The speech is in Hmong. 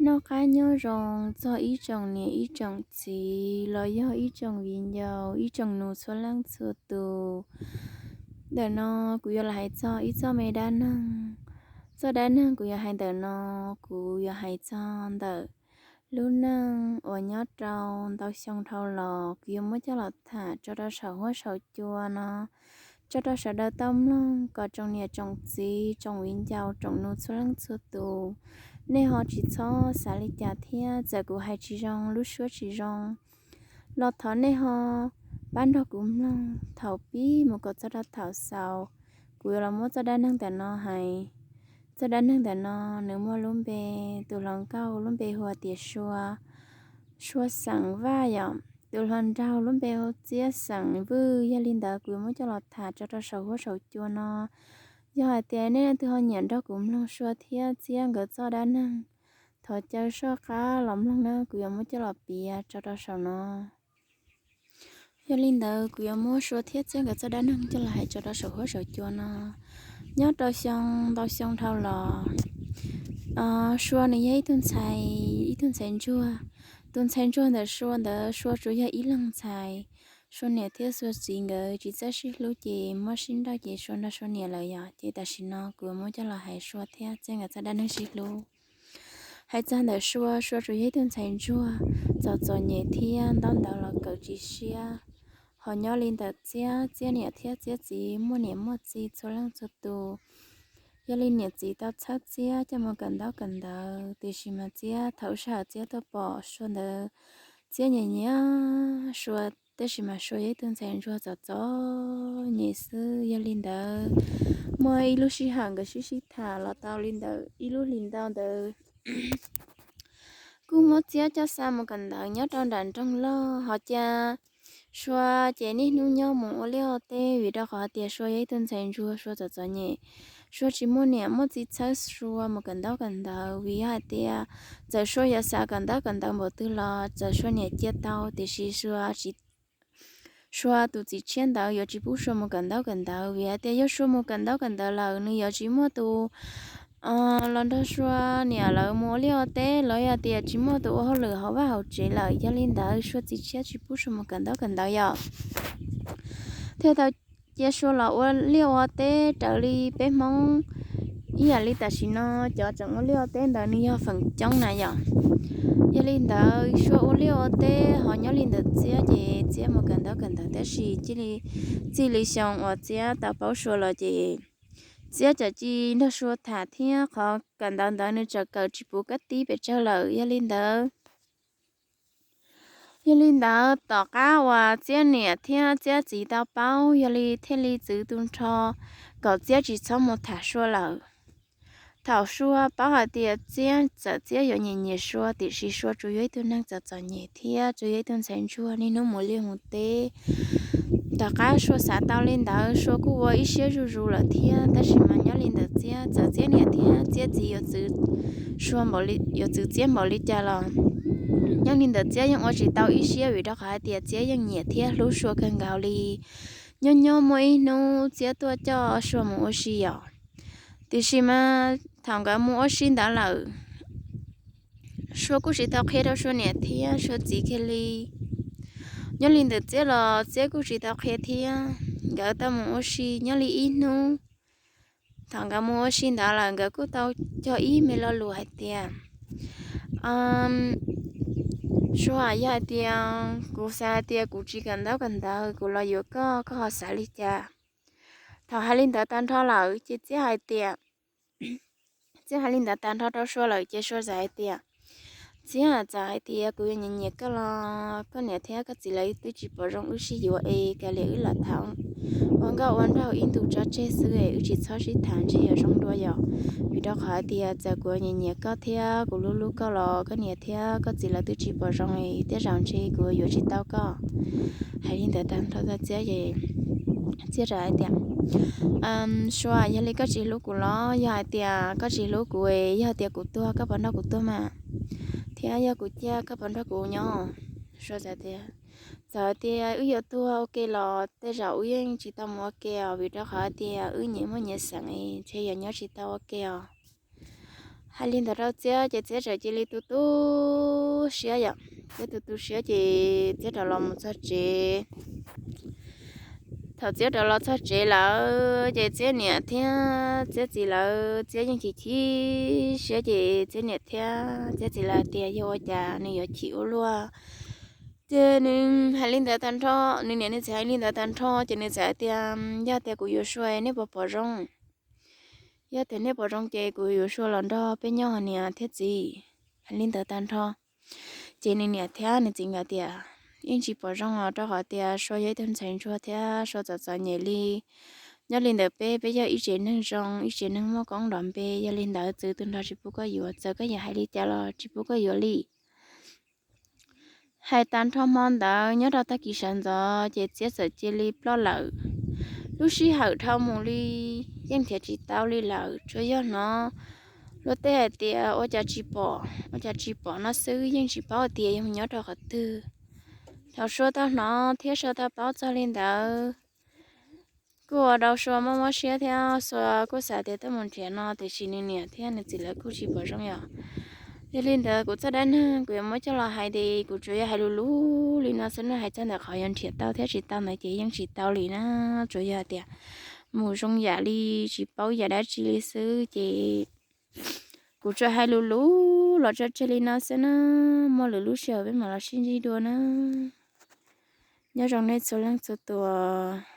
Noj qab nyob zoo txog ib tsoom niam ib tsoom txiv los yog ib tsoom viv ncaus ib tsoom nus txhua leej txhua tus. Ntawm no kuv yuav los hais txog ib txoj me dab neeg. Txoj dab neeg kuv yuav hais ntawm no, kuv yuav hais txog ntawm lub neej uas nyob rau ntau xyoo dhau los kuv yuav muab coj los tham tso rau saum huab saum cua no, tso rau sawv daws tau mloog kom tsoom niam tsoom txiv tsoom viv ncaus tsoom nus txhua leej txhua tus, nej ho tsis txhob xav li cas thiab txawm kuv hais tsis zoo lub suab tsis zoo los thov nej ho pab nrog kuv mloog thaum pib mus kom txog rau thaum xaus. Kuv yuav los muab txoj dab neeg ntawm no hais. Txoj dab neeg ntawm no nws muaj lub npe, tus hluas nkauj lub npe hu tias Sua, Sua xeem Vaj yom. Tus hluas nraug lub npe hu Txiab xeem Vwj. Yog li ntawd kuv yuav muab coj los tham tso rau saum huab saum cua no. Yog hais tias nej leej twg ho nyiam nrog kuv mloog Sua thiab Txiab nkawd txoj dab neeg, thov caw soj qab los mloog na, kuv yuav muab coj los piav tso rau saum no. Yog li ntawd kuv yuav muab Sua thiab Txiab nkawd txoj dab neeg coj los hais tso rau saum huab saum cua no. Nyob rau xyoo ntau xyoo dhau los, Sua nws yog ib tug ntxhais, ib tug ntxhais ntsuag. Tus ntxhais ntsuag ntawm Sua ntawd Sua tsuas yog ib leeg ntxhais. Sua niam thiab Sua txiv nkawd tsis txawj sib hlub ces muab sib nrauj ces Sua nrog Sua niam lawm yom. Ces tam sim no kuv muab coj los hais Sua thiab Txiab nkawd txoj dab neeg sib hlub. Hais txog ntawm Sua, Sua tsuas yog ib tug ntxhais ntsuag txom txom nyem thiab ntaub ntawv los kawm tsis siab. Ho nyob li ntawm Txiab, Txiab niam thiab Txiab txiv muaj niam muaj txiv txhua leej txhua tus. Yog li niam txiv tau txhawb Txiab coj mus kawm ntaub kawm ntawv, tiam sis mas Txiab thaum sij hawm Txiab tuaj pom Sua ntawd, Txiab nyiam nyiam Sua, tab sis mas Sua yog ib tug ntxhais ntsuag txom txom nyem xwb. Yog li ntawd, muaj ib lub sij hawm nkawd sib sib tham los tau li ntawm ib lub hlis ntau ntawd, kuj muab Txiab coj xa mus kawm ntawv nyob rau nram nroog loj. Ho cas Sua ces niaj hnub nyob mus ua liaj ua teb, vim rau qhov tias Sua yog ib tug ntxhais ntsuag, Sua txom txom nyem. Sua tsis muaj niam muaj txiv txhawb Sua mus kawm ntaub kawm ntawv, vim yog hais tias txawm Sua yuav xav kawm ntaub kawm ntawv npaum twg los txawm Sua niam cia tau, tiam sis Sua tsis Sua tus txiv tshiab ntawd yuav tsis pub Sua mus kawm ntaub kawm ntawv, vim hais tias yog Sua mus kawm ntaub kawm ntawv lawm nws yuav tsis muaj tus los nrog Sua niam lawv mus ua liaj ua teb, los yog tias tsis muaj tus ua hauj lwm hauv vaj hauv tsev lawm. Yog li ntawd Sua txiv tshiab tsis pub Sua mus kawm ntaub kawm ntawv yom. Thiaj tau cia Sua los ua liaj ua teb raws li peb Hmoob, ib yam li tam sim no cov tseem ua liaj ua teb ntawd nws yog feem coob na yom. Yog li ntawd Sua ua liaj ua teb ho nyob li ntawm Txiab ces Txiab mus kawm ntaub kawm ntawv tab sis txij li xyoo uas Txiab tau paub Sua los ces Txiab txawm tsis nrog Sua tham thiab qhov kawm ntawv ntawd nws txawm kawm tsis puv kab tib pes tsawg lawm. Yog li ntawd, yog li ntawd tom qab uas Txiab niam thiab Txiab txiv tau paub, yog li thiaj li txwv tu nrho kom Txiab tsis txhob mus tham Sua lawm. Thaum Sua paub hais tias Txiab, txawm Txiab yuav nyiam nyiam Sua, tiam sis Sua tsuas yog ib tug neeg txom txom nyem thiab tsuas yog ib tug ntxhais ntsuag niaj hnub mus liaj mus teb. Tom qab Sua xav tau li ntawd Sua kuj ua ib siab zuj zus lawm thiab, tab sis mas nyob li ntawm Txiab, txawm Txiab niam thiab Txiab txiv yuav txwv Sua, yuav txwv Txiab npaum li cas los nyob li ntawm Txiab yeej ua tsis tau ib siab, vim rau qhov hais tias Txiab yeej nyiam thiab hlub Sua kawg nkaus li. Nyob nyob muaj ib hnub Txiab tuaj coj Sua mus ua si yom. Tiam sis mas thaum nkawd mus ua si ntawd lawm, Sua kuj tsis tau qhia rau Sua niam thiab Sua txiv kiag li. Nyob li ntawm Txiab los Txiab kuj tsis tau qhia thiab. Nkawd tau mus ua si nyob li ib hnub. Thaum nkawd mus ua si ntawd lawm nkawd kuj tau cog ib me lo lus hais tias, Sua, yog hais tias kuv xav hais tias kuv tsis kawm ntaub kawm ntawv kuv los yuav koj, koj ho xav li cas? Thaum hais li ntawd tag nrho lawm ces Txiab hais tias, Txiab hais li ntawd tag nrho rau Sua lawm ces Sua txawm hais tias, Txiab, txawm hais tias kuv yuav nyiam nyiam koj los koj niam thiab koj txiv lawv twb tsis pom zoo wb sib yuav es kav liam wb lam tham ua nkauj ua nraug ib ntus tso tseg xwb es wb tsis txhob sib tham ntshe yuav zoo dua yom. Vim rau qhov hais tias txawm kuv nyiam nyiam koj thiab kuv hlub hlub koj los koj niam thiab koj txiv lawv twb tsis pom zoo es tej zaum ntshe kuv yuav tsis tau koj. Hais li ntawd tag nrho tag Txiab, Txiab txawm hais tias, Sua, yog li koj tsis hlub kuv los? Yog hais tias koj tsis hlub kuv, yog tias kuv tuag koj puas nrog kuv tuag mas? Thiab yog kuv ciaj koj puas nrog kuv nyob? Sua txawm tias, txawm tias wb yuav tuag ua ke los tej zaum wb yeej tsis tau mus ua ke os, vim rau qhov tias wb nyias muaj nyias xeem, ntshe yuav nyob tsis tau ua ke os. Hais li ntawd rau Txiab ces Txiab txawm cia li tu tu siab yom. Txiab tu tu siab ces Txiab rov los mus txog tsev. Thaum Txiab rov los txog tsev lawm ces Txiab niam thiab Txiab txiv lawv, Txiab yeej chim chim siab ces Txiab niam thiab Txiab txiv lawv tias yog ua cas nws yuav chim ua luaj. Ces nws hais li ntawd tag nrho, nws niam nws txiv hais li ntawd tag nrho ces nws txawm hais tias, yog tias kuv yuav sua nej puas pom zoo? Yog tias nej pom zoo ces kuv yuav sua los nrog peb nyob niam thiab txiv. Hais li ntawd tag nrho ces nws niam thiab nws txiv nkawd tias, yeej tsis pom zoo os, rau qhov tias sua yog ib tug ntxhais ntsuag thiab sua txom txom nyem li. Nyob li ntawd peb, peb yog ib tsev neeg zoo, ib tsev neeg muaj koob nrov npe, yog li ntawd txwv tus nrog tsis pub koj yuav, txawm koj yuav hais li cas los tsis pub koj yuav li. Hais tag nrho hmo ntawd nyob rau tag kis sawv ntxov ces Txiab txawm cia li ploj lawm. Lub sij hawm dhau mus li yeej nrhiav tsis tau li lawm, tsuas yog hnov luag tej hais tias ua cas tsis pom, ua cas tsis pom no xwb, yeej tsis paub tias yog mus nyob rau qhov twg. Thaum sua tau hnov thiab sua tau paub txog li ntawd, kuj ua rau sua mob mob siab thiab sua kuj xav tias tuaj mus nrhiav no, tiam sis nws niam thiab nws txiv lawv kuj tsis pom zoo yom. Yog li ntawd kuv txoj dab neeg kuv yuav muab coj los hais ces kuv tsuas yog hais lus lus li no xwb na, hais txog ntawm qhov yuav nrhiav tau thiab tsis tau ntawd ces yeej tsis tau li na. Tsuas yog tias mus zoo yam li tsis paub yam dab tsi li xwb ces kuv tsuas hais lus lus los tso tseg li no xwb na. Muaj lwm lub sij hawm peb mam los sib ntsib dua na. Nyob zoo nej txhua leej txhua tus.